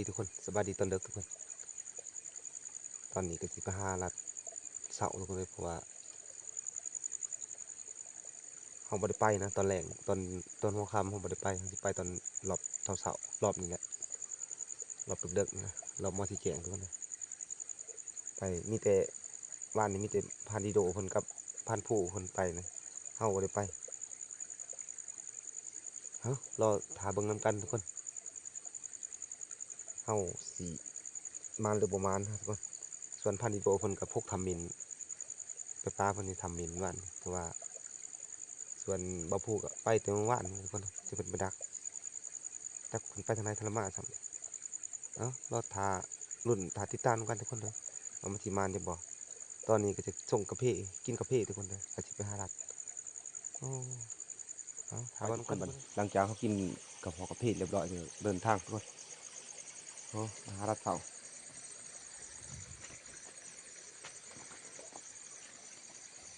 ທຸກຄົນ ສະບາຍດີຕອນເດິກທຸກຄົນ. ຕອນນີ້ກໍຊິໄປຫາລັດເຊົ້າທຸກຄົນເອີຍ ເພາະວ່າເຮົາບໍ່ໄດ້ໄປນະ ຕອນແລງ ຕອນ ຕອນຫົວຄ່ຳເຮົາບໍ່ໄດ້ໄປ ເຮົາຊິໄປຕອນຮອບເຊົ້າໆ ຮອບນີ້ແຫຼະ ຮອບເດິກໆນີ້ນະ ຮອບມາຊິແຈ້ງທຸກຄົນເອີຍ. ໄປ ມີແຕ່ວານນີ້ມີແຕ່ພານດີໂດເພິ່ນກັບພານພູເພິ່ນໄປນະ ເຮົາບໍ່ໄດ້ໄປ. ເອົ້າ ລໍຖ້າເບິ່ງນຳກັນທຸກຄົນ ເຮົາຊິມານຫຼືບໍ່ມານນະທຸກຄົນ. ສ່ວນພານດີໂດເພິ່ນກໍພົກຖ້ຳມິນ ໄປປາເພິ່ນຢູ່ຖ້ຳມິນວານນີ້ ແຕ່ວ່າສ່ວນບ່າວພູກໍໄປແຕ່ມື້ວານນີ້ທຸກຄົນ ທີ່ເພິ່ນໄປດັກ ຈັກເພິ່ນໄປທາງໃດ ທາງລະມາຊ້ຳ. ເອົ້າ ລໍຖ້າລຸ້ນ ຖ້າຕິດຕາມນຳກັນທຸກຄົນເດີ ວ່າມັນຊິມານຢູ່ບໍ່. ຕອນນີ້ກໍຈະຊົງກາເຟ ກິນກາເຟທຸກຄົນເດີ ກໍຊິໄປຫາລັດ. ໂອ້ ເອົາ ຖ້າວ່ານຳກັນບັດນີ້ ຫຼັງຈາກເຮົາກິນກາເຟ ກາເຟຮຽບຮ້ອຍ ເດີນທາງທຸກຄົນ ໂອ້ ມາຫາລັດເຊົ້າ.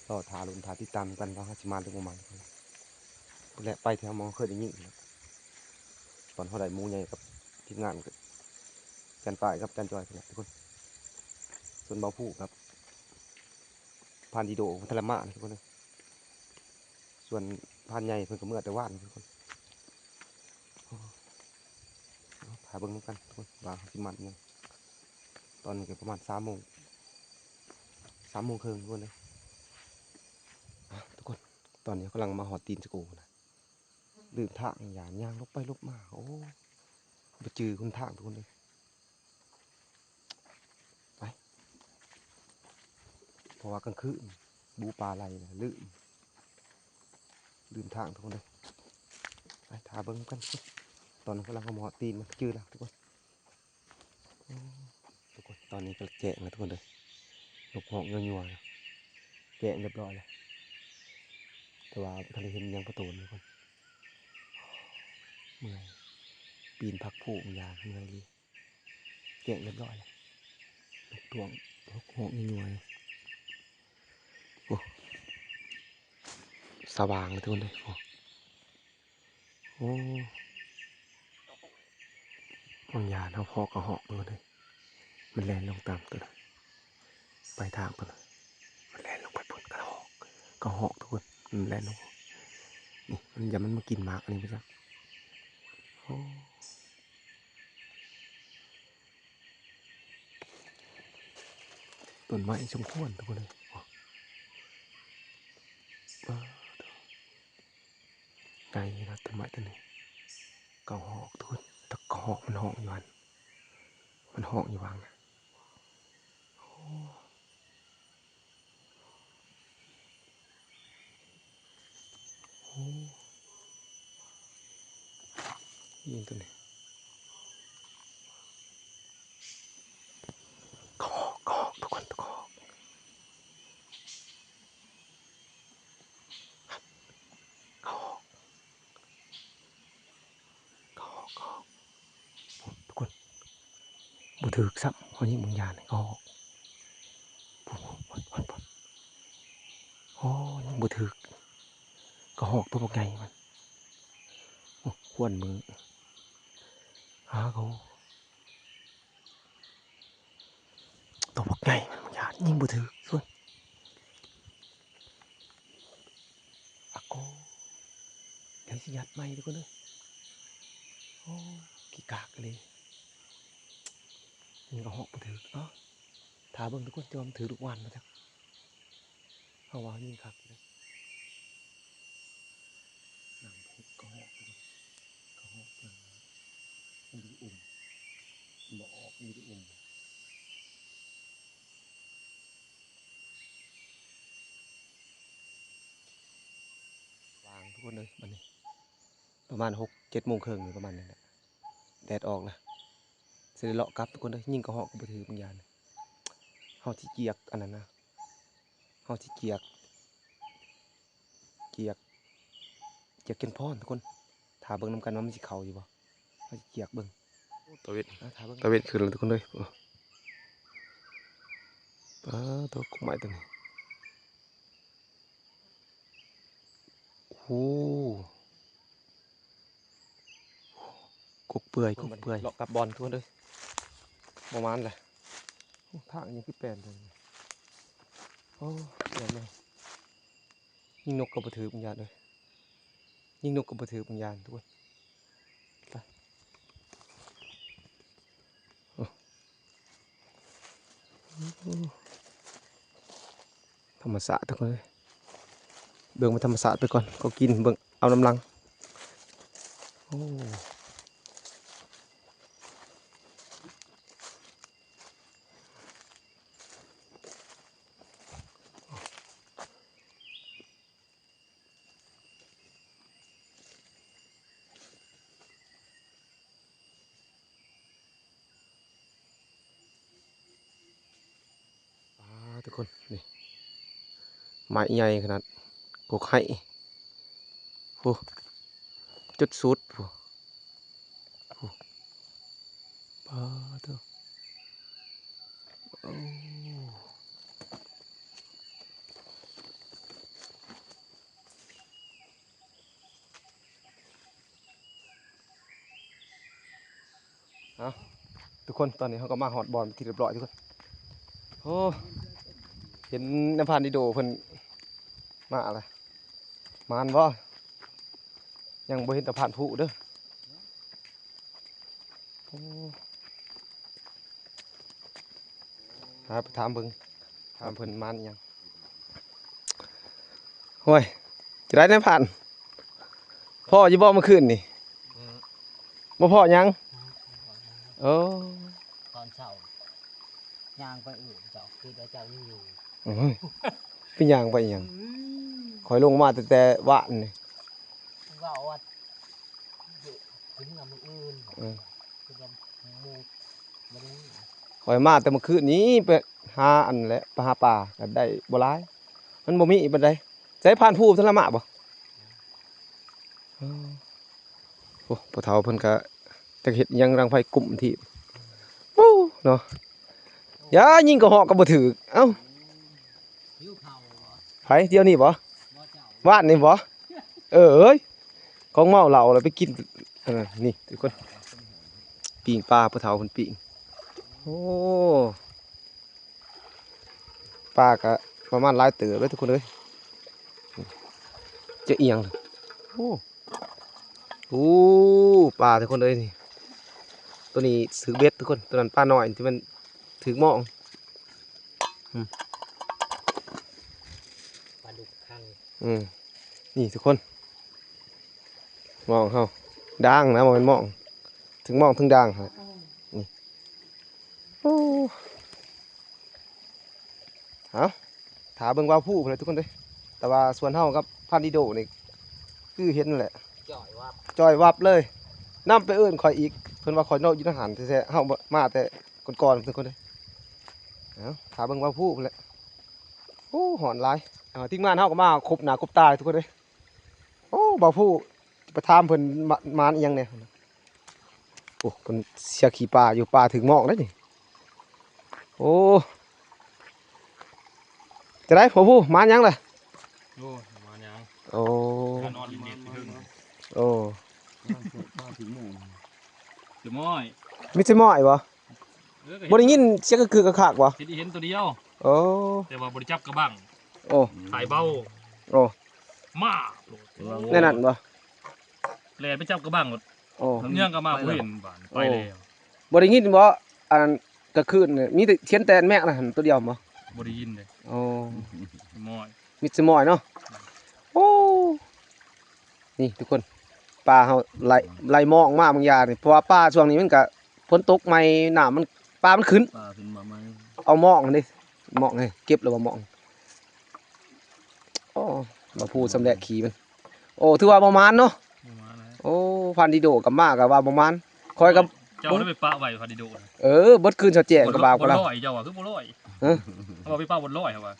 ລໍຖ້າລຸ້ນ ຖ້າຕິດຕາມນຳກັນວ່າເຮົາຊິມານຫຼືບໍ່ມານ. ພຸ້ນແຫຼະ ໄປແຖວໝ່ອງເຄີຍໄດ້ຍິນ ຕອນເຮົາໄດ້ໝູໃຫຍ່ກັບທີມງານ ຈັນປາຍກັບຈັນຈອຍພຸ້ນແຫຼະທຸກຄົນ. ສ່ວນບ່າວພູກັບພານດີໂດ ພັດທະລະມານະທຸກຄົນເອີຍ. ສ່ວນພານໃຫຍ່ເພິ່ນກໍເມືອແຕ່ວານທຸກຄົນ. ເອົາ ຖ້າເບິ່ງນຳກັນທຸກຄົນ ວ່າເຮົາຊິມານອີຫຍັງ. ຕອນນີ້ກໍປະມານສາມໂມງ ສາມໂມງເຄິ່ງທຸກຄົນເອີຍ. ອ່ະ ທຸກຄົນ ຕອນນີ້ກຳລັງມາຮອດຕີນສະໂກນະ ລືມທາງ ຢ້ານຍ່າງຫຼົບໄປຫຼົບມາ ໂອ້ ບໍ່ຈື່ຫົນທາງທຸກຄົນເອີຍ. ໄປ ເພາະວ່າກາງຄືນບູປາໄລ່ນະ ລືມ ລືມທາງທຸກຄົນເອີຍ. ໄປ ຖ້າເບິ່ງນຳກັນທຸກຄົນ ຕອນນີ້ກຳລັງມາຮອດຕີນມັນ ຈື່ແລ້ວທຸກຄົນ. ໂອ້ ທຸກຄົນ ຕອນນີ້ກໍແຈ້ງແລ້ວທຸກຄົນເດີ ນົກຮ້ອງຍົວໆ ແຈ້ງຮຽບຮ້ອຍແລ້ວ ແຕ່ວ່າບໍ່ທັນໄດ້ເຫັນຫຍັງພໍໂຕນທຸກຄົນ. ເມື່ອຍ ປີນຜັກພູຫຍ້າເມື່ອຍອີ່ຫຼີ. ແຈ້ງຮຽບຮ້ອຍແລ້ວ ນົກຮ້ອງ ນົກຮ້ອງຍົວໆ ໂອ້ ສະຫວ່າງເລີຍທຸກຄົນເດີ. ໂອ້ ໂອ້ ບາງຢ່າງເຮົາພໍ້ກະຮອກທຸກຄົນເອີຍ ມັນແລ່ນລົງຕາມຕົ້ນ ໄປທາງພຸ້ນ ມັນແລ່ນລົງໄປພຸ້ນ ກະຮອກ ກະຮອກທຸກຄົນ ມັນແລ່ນລົງ ນີ້ ມັນ ຢ້ານມັນມາກິນໝາກອັນນີ້ບໍ່ຈັກ. ໂອ້ ຕົ້ນໄມ້ສົມຄວນທຸກຄົນເອີຍ ໂອ້ ປາດໂທ້ ໃຫຍ່ຂະໜາດຕົ້ນໄມ້ຕົ້ນນີ້ ກະຮອກທຸກຄົນ ແຕ່ກະຮອກມັນຮ້ອງຢູ່ຫັ້ນ ມັນຮ້ອງຢູ່ຫວ່າງນະ ໂອ້. ໂອ້ ຍິງຕົວນີ້ ກະຮອກ ກະຮອກທຸກຄົນ ກະຮອກ ກະຮອກ ກະຮອກ ກະຮອກ ທຸກຄົນ ບໍ່ຖືກຊ້ຳ ເຮົາຍິງບາງຢ່າງນີ້ກະຮອກ ໂອ້ ຍິງບໍ່ຖືກ ກະຮອກຕົວບັກໃຫຍ່ມັນ ໂອ້ ຄວນມື ຫາເຂົາ ຕົວບັກໃຫຍ່ມັນ ບາງຢ່າງຍິງບໍ່ຖືກ ສ່ວນ ອາໂກ ດຽວຊິຍັດໃໝ່ທຸກຄົນເອີຍ ໂອ້ ຂີ້ກາກອີ່ຫຼີ ຍິງກະຮອກບໍ່ຖືກ ເອົ້າ ຖ້າເບິ່ງທຸກຄົນ ຈະວ່າມັນຖືກລູກຫວ່ານບໍ່ຈັກ ເຮົາວ່າຍິງຄັກຢູ່ເດ້ ນຳເຮັດກະຮອກ ກະຮອກ ມັນບໍ່ໄດ້ອຸ່ມ ບໍ່ອອກ ມັນບໍ່ໄດ້ອຸ່ມ. ຫວ່າງທຸກຄົນເອີຍ ບັດນີ້ປະມານຫົກເຈັດໂມງເຄິ່ງ ປະມານນີ້ແຫຼະ ແດດອອກລະ ຊິໄດ້ເລາະກັບທຸກຄົນເອີຍ ຍິງກະຮອກກໍບໍ່ຖືກບາງຢ່າງ ເຮົາຊິຈຽກອັນນັ້ນນະ ເຮົາຊິຈຽກ ຈຽກ ຈຽກແກ່ນພອນທຸກຄົນ ຖ້າເບິ່ງນຳກັນວ່າມັນຊິເຂົ້າຢູ່ບໍ່ ເຮົາຊິຈຽກເບິ່ງ ຕາເວັນ ອາ ຖ້າເບິ່ງ ຕາເວັນຂຶ້ນແລ້ວທຸກຄົນເອີຍ ປາດໂທ້ ກົກໄມ້ຕົວນີ້ ໂອ້ ກົກເປື່ອຍ ກົກເປື່ອຍ ເລາະກັບບ່ອນທຸກຄົນເອີຍ ບໍ່ມານແຫຼະ. ໂອ້ ທາງຍັງຄືແປນເລີຍ. ໂອ້ ຢ້ານເລີຍ. ຍິງນົກກໍບໍ່ຖືກ ມັນຢ້ານເລີຍ. ຍິງນົກກໍບໍ່ຖືກ ມັນຢ້ານ ທຸກຄົນ. ໄປ. ໂອ້ ທຳມະຊາດ ທຸກຄົນເອີຍ. ເບິ່ງມັນທຳມະຊາດໄປກ່ອນ. ກໍກິນ ເບິ່ງເອົານຳຫຼັງ. ໂອ້. ປາ ທຸກຄົນ ນີ້ ໄມ້ໃຫຍ່ຂະໜາດ ກົກໄຮ້ ໂອ້ ຈຸດສຸດ ໂອ້ ໂອ້ ປາໂທ້. ໂອ້ ເອົາ ທຸກຄົນ ຕອນນີ້ເຮົາກໍມາຮອດບ່ອນເປັນທີ່ຮຽບຮ້ອຍ ທຸກຄົນ. ໂອ້ ເຫັນນາຍພານດີໂດເພິ່ນມາລະ. ມານບໍ່? ຍັງບໍ່ເຫັນແຕ່ພານຜູ້ເດີ. ໂອ້ ຫາໄປຖາມເບິ່ງ ຖາມເພິ່ນມານອີ່ຫຍັງ. ໂອ້ຍ ຈະໄດ້ນາຍພານ ພໍ້ຢູ່ບໍ່ມື້ຄືນນີ້? ອືມ ບໍ່ພໍ້ຫຍັງ. ອືມ ໂອ້ ຕອນເຊົ້າຍ່າງໄປເອີ້ນເຈົ້າ ຄິດວ່າເຈົ້າຍັງຢູ່. ໂອ້ຍ ໄປຍ່າງໄປຫຍັງ? ອືມ ຂ້ອຍລົງມາຕັ້ງແຕ່ວານນີ້ ເວົ້າວ່າ ເອີ ຄືວ່າໝູ່ ຂ້ອຍມາແຕ່ມື້ຄືນນີ້ ໄປຫາອັນແຫຼະ ໄປຫາປາ ກໍໄດ້ບໍ່ຫຼາຍ ມັນບໍ່ມີປານໃດ. ໃສພານພູເພິ່ນລະມາບໍ່? ໂອ້ ພໍ່ເຖົ້າເພິ່ນກໍຈັກເຮັດຫຍັງ ດັງໄຟກຸ້ມທີ່ ໂອ້ ເນາະ. ຢ່າຍິງກະຮອກກໍບໍ່ຖືກ. ເອົ້າ ໃຜ ດຽວນີ້ບໍ່? ວານນີ້ບໍ່? ເອີຍ ຂອງເມົາເຫຼົ້າແລ້ວໄປກິນ. ເອີ ນີ້ທຸກຄົນ ປີ້ງປາ ພໍ່ເຖົ້າເພິ່ນປີ້ງ. ໂອ້ ປາກະປະມານຫຼາຍເຕີບເດ້ທຸກຄົນເອີຍ. ຈະອີ່ຫຍັງ? ໂອ້ ໂອ້ ປາທຸກຄົນເອີຍ ນີ້ ໂຕນີ້ຖືກເບັດທຸກຄົນ ໂຕນັ້ນປານ້ອຍທີ່ມັນຖືກມອງ. ອືມ ປາດຸກຄັງ. ອືມ ນີ້ທຸກຄົນ ມອງເຮົາ ດາງນະ ບໍ່ແມ່ນມອງ ເຖິງມອງເຖິງດາງຫັ້ນແຫຼະ. ນີ້ ໂອ້ ເອົາ ຖ້າເບິ່ງວາວພູພຸ້ນແຫຼະທຸກຄົນເດີ. ແຕ່ວ່າສ່ວນເຮົາກັບພານດີໂດນີ້ ຄືເຫັນແຫຼະ ຈ່ອຍວັບ ຈ່ອຍວັບເລີຍ. ນຳໄປເອີ້ນຂ້ອຍອີກ ເພິ່ນວ່າຂ້ອຍເນາະຢູ່ໃນຫັ້ນແທ້ໆ ເຮົາມາແຕ່ກ່ອນໆ ທຸກຄົນເດີ. ເອົາ ຖ້າເບິ່ງວາວພູພຸ້ນແຫຼະ. ໂອ້ ຮ້ອນຫຼາຍ. ເອົາ ທີມງານເຮົາກໍມາຄົບໜ້າຄົບຕາທຸກຄົນເດ້. ໂອ້ ບ່າວຜູ້ ໄປຖາມເພິ່ນ ມາ ມາອີ່ຫຍັງແດ່. ໂອ້ ເພິ່ນເສຍຂີ້ປາຢູ່ ປາຖືກມອງເດ້ນີ້. ໂອ້ ຈັ່ງໃດພໍ່ຜູ້ ມາຫຍັງລະ? ໂອ້ ມາຫຍັງ? ໂອ້ ມານອນຫຼິ້ນເນັດຢູ່ເທິງ. ໂອ້ ປາຖືກມອງ. ສະໝ້ອຍ ມີສະໝ້ອຍບໍ່? ເອີ ບໍ່ໄດ້ຍິນສຽງກະກຶກກະຄັກບໍ່? ເຫັນ ເຫັນຕົວດຽວ. ໂອ້ ແຕ່ວ່າບໍ່ໄດ້ຈັບກະບັ້ງ. ໂອ້ ຖ່າຍເບົາ. ໂອ້ ມາ ແນວນັ້ນບໍ່? ແລ່ນໄປຈັບກະບັ້ງໂລດ. ໂອ້ ຍັງກະມາບໍ່ເຫັນບາດ ໄປແລ້ວ. ບໍ່ໄດ້ຍິນບໍ່? ອັນນັ້ນກະຄືນມີແຕ່ສຽງແຕ່ແມກນະ ຕົວດຽວບໍ່? ບໍ່ໄດ້ຍິນເດ້. ໂອ້ ສະໝ້ອຍ ມີສະໝ້ອຍເນາະ. ໂອ້ ນີ້ທຸກຄົນ ປາເຮົາໄລ່ ໄລ່ມອງມາບາງຢ່າງນີ້ ເພາະວ່າປາຊ່ວງນີ້ມັນກະຝົນຕົກໃໝ່ ນ້ຳມັນ ປາມັນຂຶ້ນ ປາຂຶ້ນມາໃໝ່. ເອົາມອງຫັ້ນເດ້ ມອງເດ້ ເກັບແລ້ວບໍ່ມອງ. ໂອ້ ມາພູຊຳແຫຼະຂີ້ມັນ. ໂອ້ ຖືວ່າບໍ່ໝານເນາະ. ບໍ່ໝານນະ. ໂອ້ ພັນດີໂດກັບມາກະວ່າບໍ່ໝານ. ຂ້ອຍກັບ ເຈົ້າໄດ້ໄປປະໄວ້ພັນດີໂດນະ. ເອີ ເບິດຄືນຊະແຈ້ງກະບາບກະລາ. ບໍ່ລອຍ ເຈົ້າວ່າຄືບໍ່ລອຍ? ຮະ ເຮົາວ່າໄປປະບໍ່ລອຍ ເຮົາວ່າ.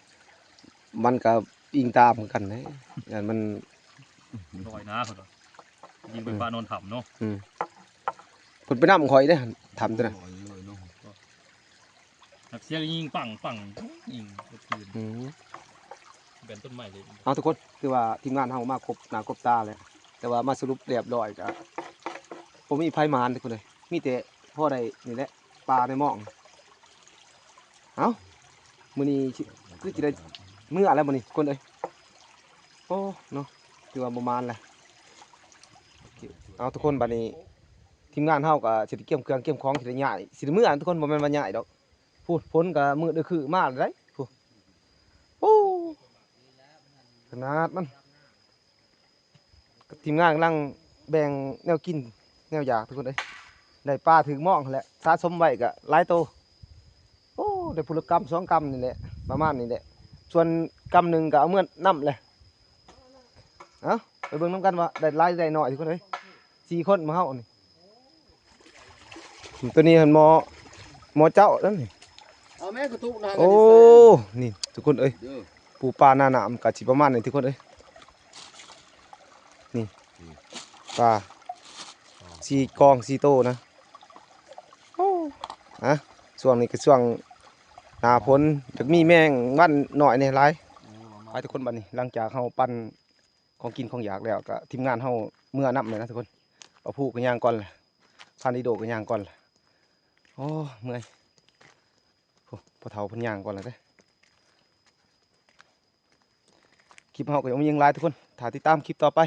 ມັນກະອີງຕາມຄືກັນເດ້ ຢ້ານມັນລອຍນະ ເພິ່ນວ່າ ຍິງໄປປະນອນຖ້ຳເນາະ. ອືມ ເພິ່ນໄປນຳຂ້ອຍເດ້ ຖ້ຳຕົວນັ້ນ. ນັກສຽງຍິງປັງໆ ຍິງເມື່ອຄືນ. ອືມ ແບນຕົ້ນໄມ້ເລີຍ. ເອົາ ທຸກຄົນ ຖືວ່າທີມງານເຮົາມາຄົບໜ້າຄົບຕາແລ້ວ ແຕ່ວ່າມາສະຫຼຸບລຽບຮ້ອຍກະບໍ່ມີໃຜໝານທຸກຄົນເອີຍ ມີແຕ່ພໍໄດ້ນີ້ແຫຼະ ປາໃນມອງ. ເອົ້າ ມື້ນີ້ຊິ ຄືຊິໄດ້ເມືອແລ້ວມື້ນີ້ທຸກຄົນເອີຍ. ໂອ້ ເນາະ ຖືວ່າບໍ່ມານແຫຼະ. ເອົາ ທຸກຄົນ ບັດນີ້ທີມງານເຮົາກໍຊິໄດ້ກຽມເຄື່ອງກຽມຂອງ ຊິໄດ້ຍ້າຍ ຊິໄດ້ເມືອທຸກຄົນ ບໍ່ແມ່ນວ່າຍ້າຍດອກ. ພຸ້ນ ຝົນກໍມືດອຶຄືມາແລ້ວໃດ໋ ພຸ້ນ. ໂອ້ ຂະໜາດມັນ ທີມງານກຳລັງແບ່ງແນວກິນແນວຢາກທຸກຄົນເອີຍ. ໄດ້ປາຖືກມອງຫັ້ນແຫຼະ ສະສົມໄວ້ກໍຫຼາຍໂຕ. ໂອ້ ໄດ້ຜູ້ລະກຳສອງກຳນີ້ແຫຼະ ປະມານນີ້ແຫຼະ. ສ່ວນກຳໜຶ່ງກໍເອົາເມືອນຳແຫຼະ. ເອົ້າ ໄປເບິ່ງນຳກັນວ່າໄດ້ຫຼາຍໄດ້ໜ້ອຍທຸກຄົນເອີຍ. ສີ່ຄົນໝູ່ເຮົານີ້. ຕົວນີ້ຫັ້ນໝໍ ໝໍເຈົ້ານັ້ນນີ້. ເອົາແມ່ກະຕຸກນາງ ໂອ້ ອັນນີ້ໃສ່ ນີ້ທຸກຄົນເອີຍ ເດີ ປູປາໜ້ານ້ຳກະຊິປະມານນີ້ທຸກຄົນເອີຍ. ນີ້ ນີ້ ປາ ອໍ ສີ່ກອງ ສີ່ໂຕນະ. ໂອ້ ອະ ຊ່ວງນີ້ກະຊ່ວງໜ້າຝົນ ຢາກມີແມງວັນນ້ອຍແດ່ຫຼາຍ. ເອີ ປະມານ ໄປທຸກຄົນ ບັດນີ້ຫຼັງຈາກເຮົາປັ່ນ ຂອງກິນຂອງຢາກແລ້ວ ກະທີມງານເຮົາເມືອນຳແລ້ວນະທຸກຄົນ. ປາພູກະຍ່າງກ່ອນລະ ພານດີໂດກະຍ່າງກ່ອນລະ. ໂອ້ ເມື່ອຍ ໂອ້ ພໍ່ເຖົ້າເພິ່ນຍ່າງກ່ອນລະເດ້. ຄລິບເຮົາກະຍັງບໍ່ຍິງຫຼາຍທຸກຄົນ ຖ້າຕິດຕາມຄລິບຕໍ່ໄປ.